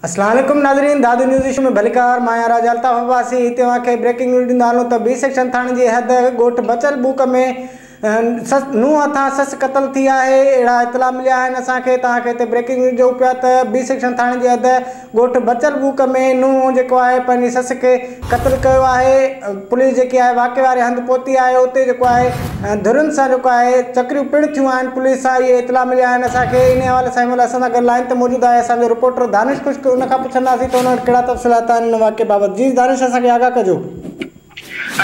अस्सलाम वालेकुम नाज़रीन, दादू न्यूज़ इशू में भलीकार। मां राजा अल्ताफ़ अब्बासी हिते तव्हांखे ब्रेकिंग न्यूज़ ॾींदा हलूं त बी सेक्शन थाणे जी हद ॻोठ बचल बूक में सस नूंहं हथां सस क़तल थी आहे। अहिड़ा इतला मिलिया आहिनि असांखे। तव्हांखे हिते ब्रेकिंग न्यूज़ ॾियूं पिया त बी सेक्शन थाणे जी हद ॻोठ बचल बूक में नूंहं जेको आहे पंहिंजी सस खे क़तल कयो आहे। पुलिस जेकी आहे वाक़े वारे हंधि पहुती आहे। उते जेको आहे धुरुनि सां जेको आहे चकरियूं पिणु थियूं आहिनि। पुलिस सां इहे इतला मिलिया आहिनि असांखे। इन हवाले सां हिन महिल असां सां गॾु लाइन ते मौजूदु आहे असांजो रिपोर्टर दानिश खुश्क। उन खां पुछंदासीं त उन वटि कहिड़ा तफ़सीलात आहिनि हिन वाक़े बाबति। जी दानिश, असांखे आगाह कजो।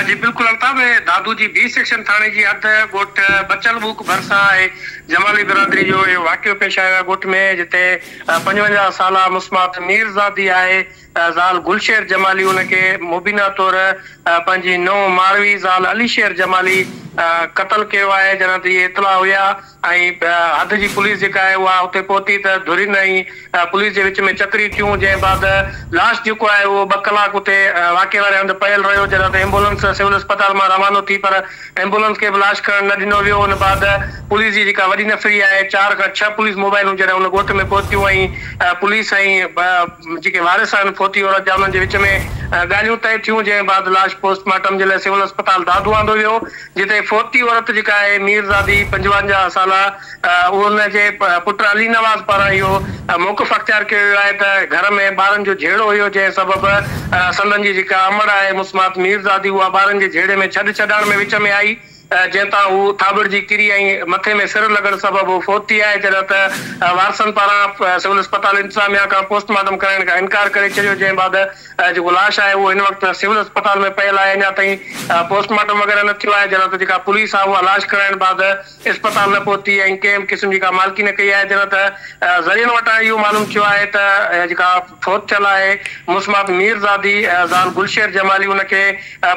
जी बिल्कुलु अल्ताफ़, दादू जी बी सेक्शन थाणे जी हद ॻोठ बचल बूक भरिसां आहे जमाली बिरादरी जो इहो वाक़ियो पेश आयो आहे ॻोठ में, जिते 55 साला मुस्मात मीरज़ादी आहे ज़ाल गुलशेर जमाली, उनखे मुबीना तौर पंहिंजी नूंहं मारवी ज़ाल अली शेर जमाली क़तल कयो आहे। जॾहिं त इहे इतला हुया ऐं हद जी पुलिस जेका आहे उहा उते पहुती त धुरियुनि ऐं पुलिस जे विच में चकरी थियूं, जंहिं बाद लाश जेको आहे उहो 2 कलाक उते वाक़े वारे हंधि पयल रहियो। जॾहिं त एम्बुलेंस सिविल अस्पताल मां रवानो थी पर एम्बुलेंस खे बि लाश खणणु न ॾिनो वियो। उन बाद पुलिस जी जेका वॾी नफ़री आहे 4 खां 6 पुलिस मोबाइलूं जॾहिं उन ॻोठ में पहुतियूं ऐं पुलिस ऐं जेके वारिस आहिनि फौती औरत जा उन्हनि जे विच में ॻाल्हियूं तय थियूं, जंहिं बाद लाश पोस्टमार्टम जे लाइ सिविल अस्पताल दादू आंदो वियो, जिते फौती औरत जेका आहे मीरज़ादी 55 साला उनजे पुट अली नवाज़ पारां इहो मौक़िफ़ अख़्तियार कयो वियो आहे त घर में ॿारनि जो झेड़ो हुयो, जंहिं सबबु संदन जी जेका अमड़ आहे मुस्मात मीरज़ादी उहा ॿारनि जे झेड़े में छॾ छॾाइण में विच में आई, जंहिं तां हू थाबड़जी किरी ऐं मथे में सिर लॻण सबबु हू फौत थी आहे। जॾहिं त वारसनि पारां सिविल अस्पताल इंतिज़ामिया खां पोस्टमार्टम कराइण खां इनकार करे छॾियो, जंहिं बाद जेको लाश आहे उहो हिन वक़्तु सिविल अस्पताल में पयल आहे। अञा ताईं पोस्टमार्टम वग़ैरह न थियो आहे। जॾहिं त जेका पुलिस आहे उहा लाश खणाइण बाद अस्पताल न पहुती ऐं कंहिं बि क़िस्म जी का मालिकी न कई आहे। जॾहिं त ज़रियनि वटां इहो मालूम थियो आहे त जेका फौत थियल आहे मुस्मात मीरज़ादी ज़ाल गुलशेर जमाली, उनखे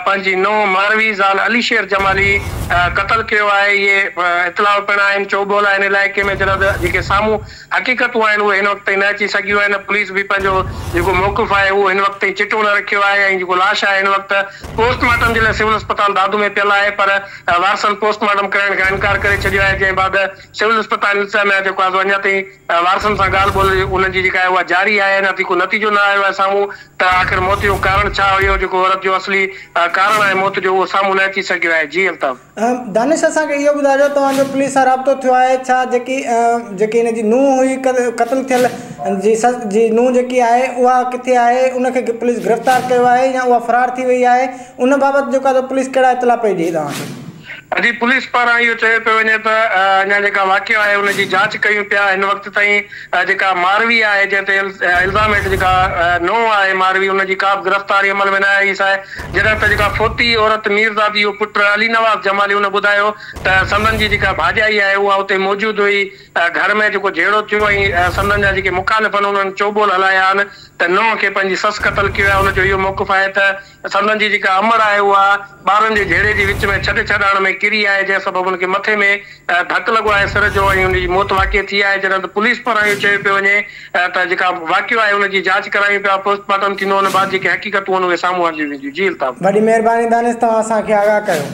पंहिंजी नूंहं मारवी ज़ाल अली शेर जमाली क़तल कयो आहे। इहे इतलाव पिणु आहिनि, चौबोल आहिनि इलाइक़े में। जॾहिं त जेके साम्हूं हक़ीक़तूं आहिनि उहे हिन वक़्तु ताईं न अची सघियूं आहिनि। पुलिस बि पंहिंजो जेको मौक़िफ़ आहे उहो हिन वक़्तु ताईं चिटो न रखियो आहे ऐं जेको लाश आहे हिन वक़्तु पोस्टमार्टम जे लाइ सिविल अस्पताल दादू में पियल आहे, पर वारसनि पोस्टमार्टम कराइण खां इनकार करे छॾियो आहे। जंहिं बाद सिविल अस्पताल इंतिज़ामिया जेको आहे अञा ताईं वारसनि सां ॻाल्हि ॿोल उन्हनि जी जेका आहे उहा जारी आहे। अञा ताईं को नतीजो न आयो आहे साम्हूं त आख़िर मौत जो कारण छा हुयो, जेको औरत जो असली कारण आहे मौत जो उहो साम्हूं न अची सघियो आहे। जी अल्ताफ़। दानिश, असांखे इहो ॿुधाइजो तव्हांजो पुलिस सां राबितो थियो आहे छा? जेकी जेकी हिन जी नूंहं हुई क़तल थियल जी सस जी नूंहं जेकी आहे उहा किथे आहे? उनखे पुलिस गिरफ़्तार कयो आहे या उहा फ़रार थी वई आहे? उन बाबति जेको आहे पुलिस कहिड़ा इतला पई ॾिए तव्हांखे? जी पुलिस पारां इहो चयो पियो वञे त अञा जेका वाक़ियो आहे उनजी जांच कयूं पिया। हिन वक़्तु ताईं जेका मारवी आहे जंहिं ते इल्ज़ाम हेठि जेका नूंहं आहे मारवी, उनजी का बि गिरफ़्तारी अमल में न आई आहे। जॾहिं त जेका फौती औरत मीरज़ादी जो पुटु अली नवाज़ जमाली उन ॿुधायो त संदन जी जेका भाॼाई आहे उहा उते मौजूदु हुई। घर में जेको झेड़ो थियो ऐं संदन जा जेके मुखालिफ़ आहिनि उन्हनि चौबोल हलाया आहिनि त नूंहं खे पंहिंजी ससु क़तल कयो आहे। उनजो इहो मौक़िफ़ आहे त संदन जी जेका अमड़ आहे उहा ॿारनि जे झेड़े जे विच में छॾ छॾाइण में किरी आहे, जंहिं सबबु उनखे मथे में धक लॻो आहे सिर जो ऐं उनजी मौत वाक़े थी आहे। जॾहिं त पुलिस पारां इहो चयो पियो वञे त जेका वाक़ियो आहे उनजी जांच करायूं पिया, पोस्टमार्टम थींदो, उन बाद जेके हक़ीक़तूं आहिनि उहे साम्हूं आंदियूं वेंदियूं। जी अल्ताफ़, वॾी महिरबानी दानिश, तव्हां असांखे आगाह कयो।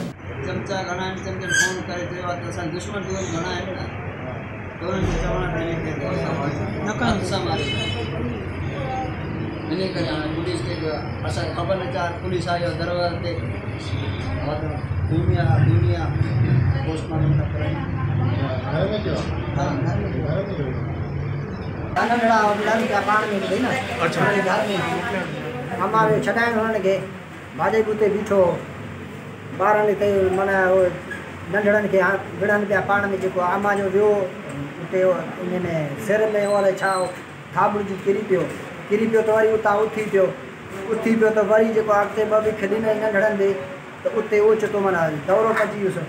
चमचा घणा आहिनि, चमचनि फोन करे चयो आहे त असांजा दुश्मन घणा आहिनि न, त उन्हनि खे चवण सां मारे इन करे हाणे पुलिस खे असांखे ख़बर न 4 पुलिस आई आहे दरवाज़े ते दुनिया दुनिया पोस्टमार्टम था करायूं। घर में थियो? हा, घर में थियो। नंढड़ा विड़नि पिया पाण में न। अच्छा, घर में अम्मा वियो छॾाइण हुननि खे, भाॼई उते बीठो ॿारनि ते माना नंढड़नि खे विड़नि पिया पाण में। जेको अम्मा जो वियो उते इन में सिर में अलाए छा थाबड़जी किरी पियो, किरी पियो त वरी उतां उथी पियो, उथी पियो त वरी जेको अॻिते 2 विख ॾिनई नंढड़नि ॾे त उते ओचितो माना दौरो पइजी वियुसि,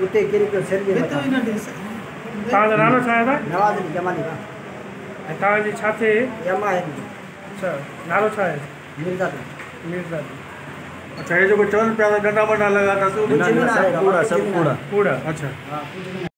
उते किरी पियो सिर जे मथां। तव्हांजो नालो छा आहे? नवाज़ अली जमाली। ऐं तव्हांजी छा थिए? अम्मा आहे। अच्छा, नालो छा आहे? मिर्ज़ादी। मिर्ज़ादी। अच्छा, हे जेको चवनि पिया त ॾंडा वंडा लॻा अथसि, कुझु बि न आहे, सब कूड़ा, सब कूड़ा। कूड़ा। अच्छा। हा, कुझु बि न।